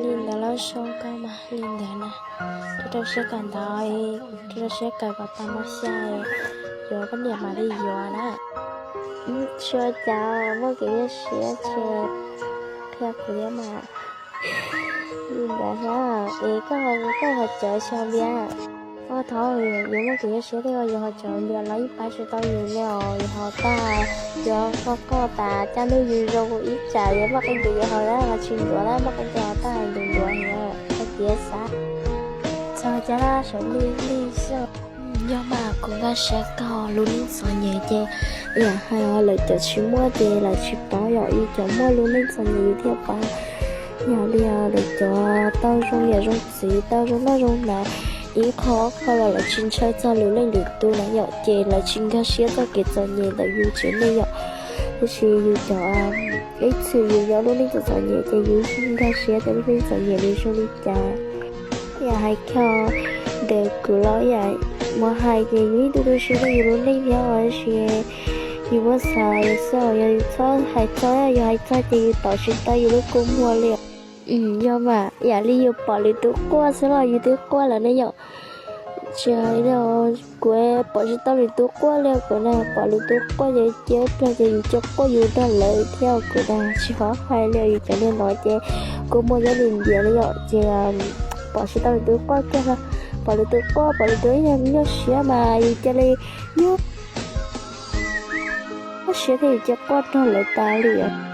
Li ntawd los zoo koj mas li ntawd na. Rau rau siab kawm ntawv, rau rau siab kawm kom tag mos xya, yuav poj niam mam li yuav na. Tsis ua cas, muaj kev nyuaj siab ces qhia kuv thiab mas. Li ntawd thiab es koj, koj ho cawv xyov npias. Koj thov yuav muaj kev nyuaj siab thiab yuav ho cawv npias los yeej pab tsis tau yus li os. Yuav ho tag, yuav koj koj tas caj ntuj yus zoo ib tsam yuav muaj qee tus yuav ho tag los tsis ntuav, muaj qee tus ho tag ntuav ntuav, koj tias xav txog cas sawv li li xwb. Yog mas kuv nkag siab koj lub neej txom nyem ces yam hais os, lawv cov tsis muaj ces lawv tsis paub, yog yus cov muaj lub neej txom nyem yus thiaj paub. Yog li lawv cov tau zoo niam zoo txiv, tau zoo noj zoo hnav, ib qho ob qho los lawv tsis ntshaw txog lwm leej lwm tus na yom, ces lawv tsis nkag siab txog kev txom nyem ntawm yus tsev neeg yom. Tiam sis yus cov, ib txhis yus nyob lub neej txom txom nyem ces yus nkag siab tias lub neej txom nyem nws zoo li cas. Yam hais kiag ntawm kuv los yam mus hais ces yus ib tug tu siab rau yus lub neej thiab os, tiam sis yus muab xav xwb, yog yus txhob hais txog, yog hais txog ces yus tom tsis tau yus lub kua muag li. Yog mas yam li yus pom lwm tus quaj xwb los yus twb quaj lawm ne yom. Tsis hais li, kuv pom tsis tau lwm tus quaj li, kuv na pom lwm tus quaj ces cia ib pliag ces yus cia quaj yus nrog lawv thiab, kuv na tsis hov hais li. Yus cov niag no ces kua muag nyob li ntiav li yom, ces pom tsis tau lwm tus quaj kiag, pom lwm tus quaj, pom lwm tus ib nyuag nyuaj siab mas yus cia li nyuaj siab thiab yus cia quaj nrog lawv tas li.